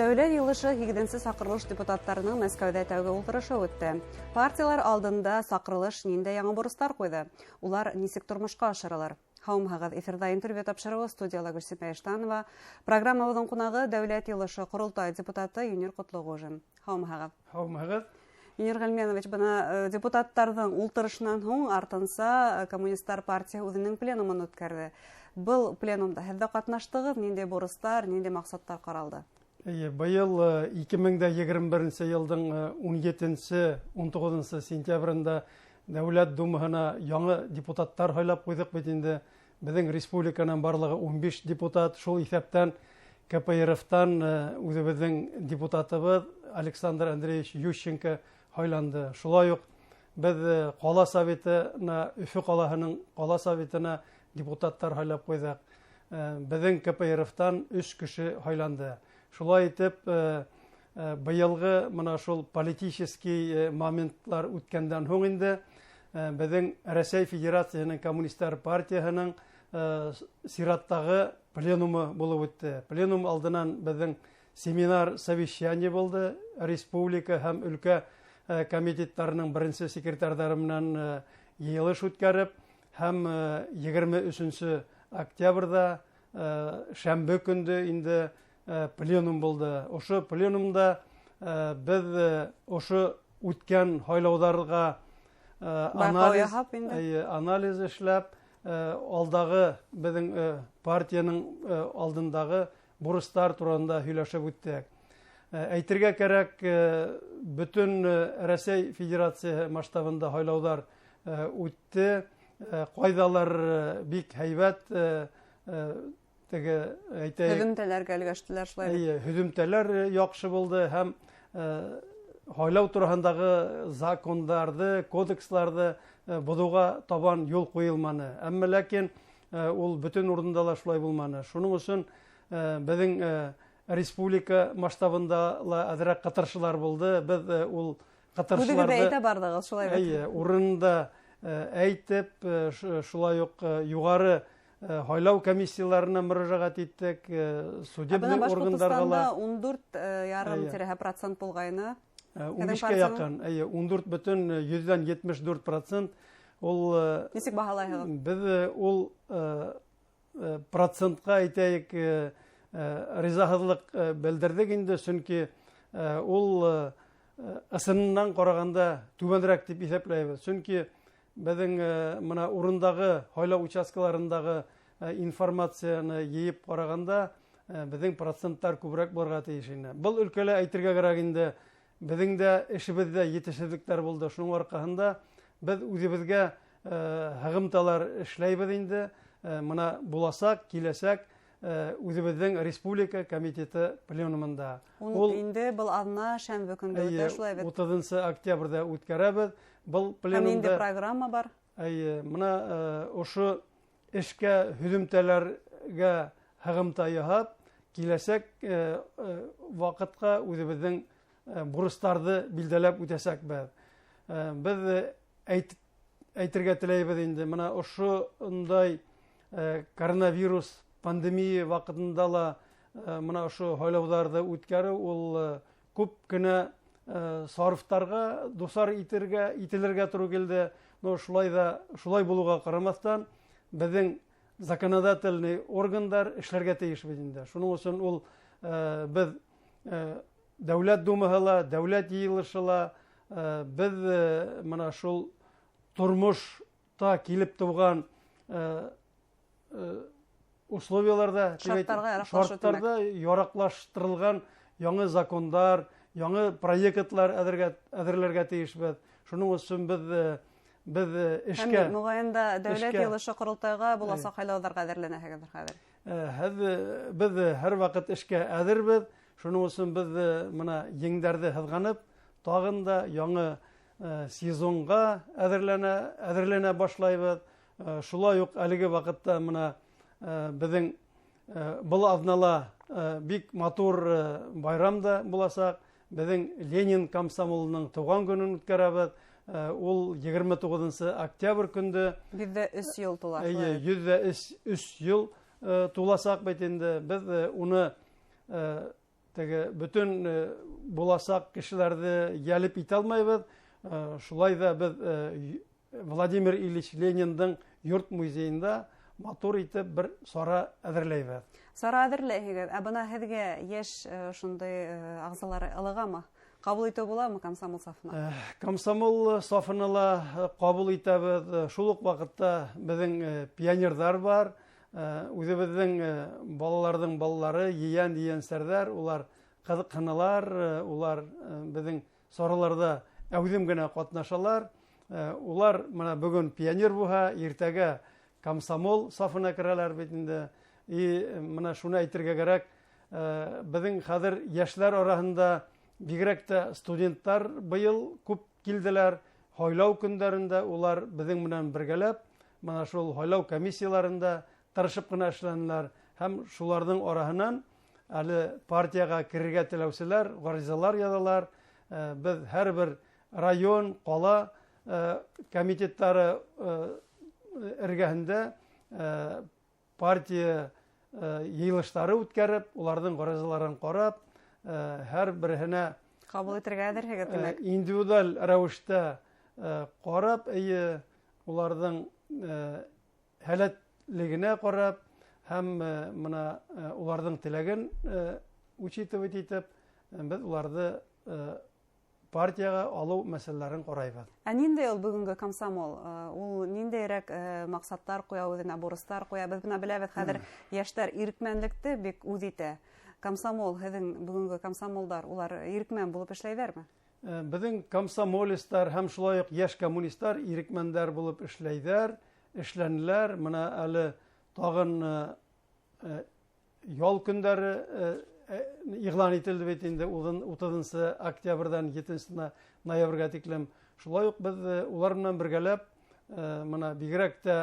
Дәүләт Йыйылышы 8-нсе саҡырылыш депутаттарының Мәскәүҙә тәүге ултырышы үтте. Партиялар алдында саҡырылыш ниндәй яңы бурыстар ҡуйҙы? Улар нисек тормошҡа ашырылыр? Һаумыһығыҙ, эфирҙа интервью тапшырыуы, студияла Гөлсипә Иштанова. Программабыҙҙың ҡунағы Дәүләт Йыйылышы Ҡоролтай депутаты Юнир Ҡотлоғужин. Һаумыһығыҙ. Һаумыһығыҙ. Юнир Ғилмәнович, бына депутаттарҙың ултырышынан һуң артынса Коммунистар партияһы үҙенең пленумын үткәрҙе. Был пленумда һеҙ ҙә ҡатнаштығыҙ, ниндәй бурыстар, ниндәй маҡсаттар ҡаралды? Эйе, быйыл 2021 йылдың 17-19 сентябрендә Дәүләт Думаһына яңы депутаттар һайлап ҡуйҙыҡ бит инде. Беҙҙең республиканан барлығы 15 депутат, шул иҫәптән КПРФтан үҙебеҙҙең депутатыбыҙ Александр Андреевич Ющенко һайланды. Шулай уҡ беҙ ҡала советына, Өфө ҡалаһының ҡала советына депутаттар һайлап ҡуйҙыҡ. Беҙҙең КПРФтан 3 кеше һайланды. Шулай итеп, быйылғы мына шул политический моментлар үткәндән һуң инде беҙҙең Рәсәй Федерацияһының Коммунистар партияһының сираттағы пленумы булып үтте. Пленум алдынан беҙҙең семинар совещание булды. Республика һәм өлкә комитеттарының беренсе секретарҙары менән йыйылыш үткәреп, һәм 23 октябрҙә, шәмбе көндө инде пленум булды. Ошо пленумда беҙ ошо үткән һайлауҙарға анализ эшләп, алдағы беҙҙең партияның алдындағы бурыстар тураһында һөйләшеп үттек. Әйтергә кәрәк, бөтөн Рәсәй Федерацияһы масштабында һайлауҙар үтте. Ҡайҙалар бик һәйбәт, теге әйтәйек. Һөҙөмтәләргә өлгәштеләр шулай бит. Эйе, һөҙөмтәләр яҡшы булды һәм һайлау тураһындағы закондарҙы, кодексларҙы боҙоуға табан юл ҡуйылманы. Әммә ләкин ул бөтөн урында ла шулай булманы. Шуның өсөн беҙҙең республика масштабында ла әҙерәк ҡытыршылар булды. Беҙ ул ҡытыршыларҙы Үҙегеҙ әйтә барҙығыҙ, шулай бит? Эйе, урында әйтеп, шулай уҡ юғары һайлау комиссияларына мөрәжәғәт иттек, судебный Ә бына органдарға ла. Башҡортостанда 14,5 тирәһе процент булғайны. Ун бишкә яҡын, эйе, 14,74%. Ул, Нисек баһалайһығыҙ? Беҙ ул процентҡа әйтәйек, ризаһыҙлыҡ белдерҙек инде, сөнки ул ысынынан ҡарағанда түбәнерәк тип иҫәпләйбеҙ. Сөнки беҙҙең мына урындағы һайлау участкаларындағы информацияны йыйып ҡарағанда, беҙҙең проценттар күберәк булырға тейеш ине. Был өлкәлә әйтергә кәрәк инде, беҙҙең дә эшебеҙҙә етешһеҙлектәр булды. Шуның арҡаһында беҙ үҙебеҙгә һығымталар эшләйбеҙ инде. Мына буласаҡ, киләсәк үҙебеҙҙең республика комитеты пленумында. Ул инде был аҙна шәмбе көндө үтә, Эйе, шулай бит? 30 октябрҙә үткәрәбеҙ. Был Һәм инде пленумда программа бар. Эйе, мына ошо эшкә һөҙөмтәләргә һығымта яһап, киләсәк ваҡытҡа үҙебеҙҙең бурыстарҙы билдәләп үтәсәкбеҙ. Беҙ әйтергә теләйбеҙ инде, мына ошондай коронавирус пандемия ваҡытында ла мына ошо һайлауҙарҙы үткәреү ул күп кенә сарыфтарға дусар ителергә тура килде. Но шулай булыуға ҡарамаҫтан, беҙҙең законодательный органдар эшләргә тейеш бит инде. Шуның өсөн ул беҙ Дәүләт Думаһы ла, Дәүләт Йыйылышы ла беҙ мына шул тормошта килеп тыуған условияларҙа, тип әйтеп, Шарттарға яраҡлашыу тимәк. шарттарҙа яраҡлаштырылған яңы закондар, яңы проектлар әҙерләргә тейешбеҙ. Шуның өсөн беҙ эшкә Һәм моғайын да Дәүләт эшкә Йыйылышы ҡоролтайға буласаҡ һайлауҙарға әҙерләнәһегеҙ хәҙер. Беҙ һәр ваҡыт эшкә әҙербеҙ. Шуның өсөн беҙ мына еңдәрҙе һыҙғанып, тағын да яңы сезонға әҙерләнә башлайбыҙ. Шулай уҡ әлеге ваҡытта мына беҙҙең был аҙнала бик матур байрам да буласаҡ. Беҙҙең Ленин комсомолының тыуған көнөн үткәрәбеҙ. Ул 29 октябрь көндө. 103 йыл тула, Эйе, шулай. 103 йыл туласаҡ бит инде. Беҙ уны Теге бөтөн буласаҡ кешеләрҙе йәлеп итә алмайбыҙ. Шулай ҙа беҙ Владимир Ильич Лениндың йорт музейында матур итеп бер сара әҙерләйбеҙ. Сара әҙерләйһегеҙ. Ә бына һеҙгә йәш ошондай ағзалары ылығамы? Ҡабул итеү буламы комсомол сафына? Комсомол сафына ла ҡабул итәбеҙ. Шул уҡ ваҡытта беҙҙең пионерҙар бар. Үҙебеҙҙең балаларҙың балалары, ейән-ейәнсәрҙәр, улар ҡыҙыҡһыналар, улар беҙҙең сараларҙа әүҙем генә ҡатнашалар. Улар мына бөгөн пионер булһа, иртәгә комсомол сафына керәләр бит инде. И мына шуны әйтергә кәрәк, беҙҙең хәҙер йәшләр араһында бигерәк тә студенттар быйыл күп килделәр. Һайлау көндәрендә улар беҙҙең менән бергәләп мына шул һайлау комиссияларында тырышып ҡына эшләнеләр һәм шуларҙың араһынан әле партияға керергә теләүселәр ғаризалар яҙалар. Беҙ һәр бер район, ҡала комитеттары эргәһендә партия йыйылыштары үткәреп, уларҙың ғаризаларын ҡарап, һәр береһенә ҡабул итергә әҙерһегеҙ, тимәк. Индивидуаль рәүештә ҡарап, эйе, уларҙың һәләтлегенә ҡарап һәм мына уларҙың теләген учитывать итеп, беҙ уларҙы партияға алыу мәсьәләләрен ҡарайбыҙ. Ә ниндәй ул бөгөнгө комсомол? Ул ниндәйерәк маҡсаттар ҡуя үҙенә, бурыстар ҡуя? Беҙ бына беләбеҙ, хәҙер йәштәр ирекмәнлекте бик үҙ итә. Комсомол, һеҙҙең бөгөнгө комсомолдар, улар ирекмән булып эшләйҙәрме? Беҙҙең комсомолистар һәм шулай уҡ йәш коммунистар ирекмәндәр булып эшләйҙәр, эшләнеләр. Мына әле тағын ял көндәре иғлан ителде бит инде 30 октябрҙән 7 ноябргә тиклем. Шулай уҡ беҙ улар менән бергәләп, мына бигерәк тә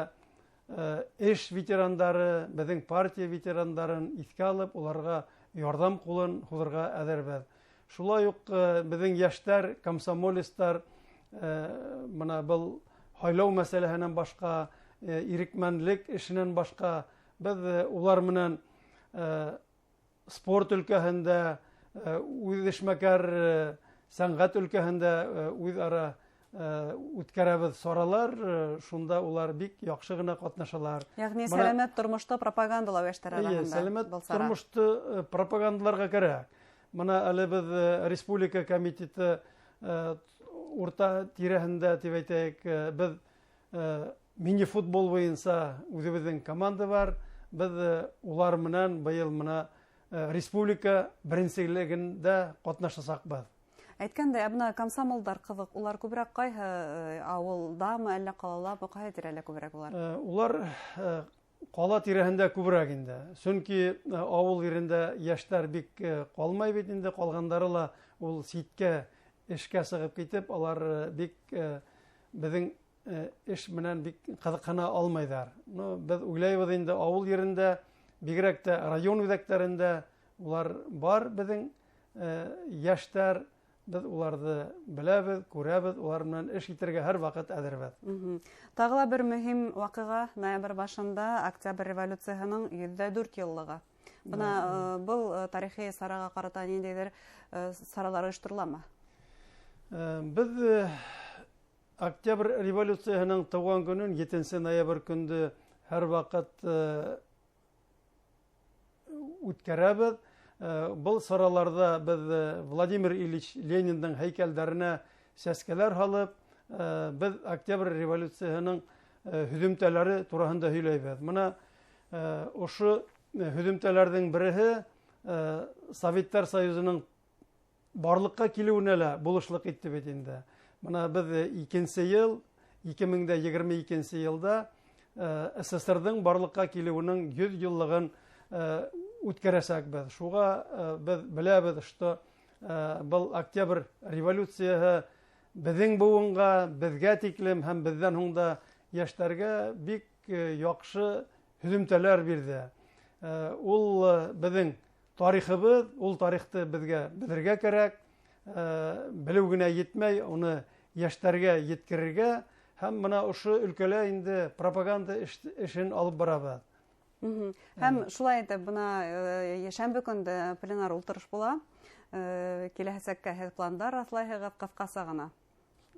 эш ветерандары, беҙҙең партия ветерандарын иҫкә алып, уларға ярҙам ҡулын һуҙырға әҙербеҙ. Шулай уҡ беҙҙең йәштәр, комсомолистар, мына был һайлау мәсьәләһенән башҡа, ирекмәнлек эшенән башҡа, беҙ улар менән спорт өлкәһендә, үҙ эшмәкәр сәнғәт өлкәһендә үҙ ара үткәрәбеҙ саралар, шунда улар бик яҡшы ғына ҡатнашалар. Йәғни сәләмәт тормошто пропагандалау йәштәр араһында. Сәләмәт тормошто пропагандаларға кәрәк. Мына әле беҙ республика комитеты урта тирәһендә тип әйтәйек, беҙ мини-футбол буйынса үҙебеҙҙең команда бар. Беҙ улар менән быйыл мына республика беренселегендә ҡатнашасаҡбыҙ. Әйткәндәй, ә бына комсомолдар ҡыҙыҡ, улар күберәк ҡайһы ауылдамы, әллә ҡалаламы, ҡайһы тирәлә күберәк улар? Улар ҡала тирәһендә күберәк инде. Сөнки ауыл ерендә йәштәр бик ҡалмай бит инде, ҡалғандары ла ул ситкә эшкә сығып китеп, алар бик беҙҙең эш менән бик ҡыҙыҡһына алмайҙар. Беҙ уйлайбыҙ инде ауыл ерендә, бигерәк тә район үҙәктәрендә улар бар беҙҙең йәштәр, беҙ уларҙы беләбеҙ, күрәбеҙ, улар менән эш итергә һәр ваҡыт әҙербеҙ. Тағы ла бер мөһим ваҡиға ноябрь башында Октябрь революцияһының 104 йыллығы. Бына был тарихи сараға ҡарата ниндәйҙер саралар ойоштороламы? Беҙ Октябрь революцияһының тыуған көнөн 7 ноябрь көндө һәр ваҡыт үткәрәбеҙ. Был сараларҙа беҙ Владимир Ильич Лениндың һәйкәлдәренә сәскәләр һалып, беҙ Октябрь революцияһының һөҙөмтәләре тураһында һөйләйбеҙ. Мына ошо һөҙөмтәләрҙең береһе Советтар Союзының барлыҡҡа килеүенә лә булышлыҡ итте бит инде. Мына беҙ икенсе йыл, 2022 йылда СССРҙың барлыҡҡа килеүенең 100 йыллығын үткәрәсәкбеҙ. Шуға беҙ беләбеҙ, что был Октябрь революцияһы беҙҙең быуынға, беҙгә тиклем һәм беҙҙән һуң да йәштәргә бик яҡшы һөҙөмтәләр бирҙе. Ул беҙҙең тарихыбыҙ, ул тарихты беҙгә белергә кәрәк. Белеү генә етмәй, уны йәштәргә еткерергә һәм мына ошо өлкәлә инде пропаганда эшен алып барабыҙ. Һәм шулай итеп, бына йәкшәмбе көндө пленар ултырыш була. Киләсәккә һеҙ пландар раҫлайһығыҙ ҡыҫҡаса ғына.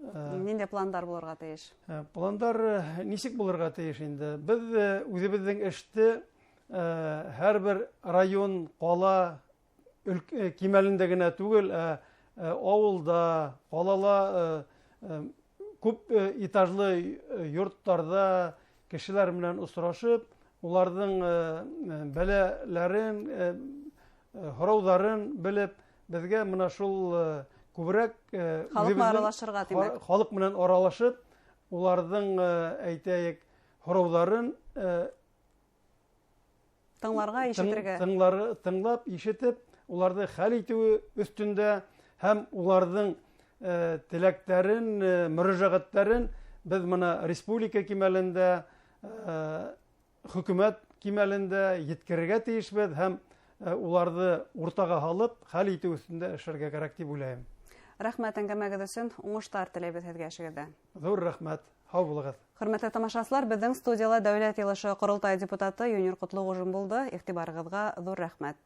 Ниндәй пландар булырға тейеш? Пландар нисек булырға тейеш инде? Беҙ үҙебеҙҙең эште һәр бер район, ҡала кимәлендә генә түгел, ауылда, ҡалала, күп этажлы йорттарҙа кешеләр менән осрашып, уларҙың бәләләрен, һорауҙарын белеп, беҙгә мына шул күберәк халыҡ менән аралашырға, тимәк. Халыҡ менән аралашып, уларҙың, әйтәйек, һорауҙарын тыңларға, ишетергә. Тыңлап, ишетеп, уларҙы хәл итеүе өҫтөндә һәм уларҙың теләктәрен, мөрәжәғәттәрен беҙ мына республика кимәлендә, хөкүмәт кимәлендә еткерергә тейешбеҙ һәм уларҙы уртаға һалып, хәл итеү өҫтөндә эшләргә кәрәк тип уйлайым. Рәхмәт әңгәмәгеҙ өсөн, уңыштар теләйбеҙ һеҙгә эшегеҙҙә. Ҙур рәхмәт, һау булығыҙ. Хөрмәтле тамашасылар, беҙҙең студияла Дәүләт Йыйылышы Ҡоролтай депутаты Юнир Ҡотлоғужин булды. Иғтибарығыҙға ҙур рәхмәт.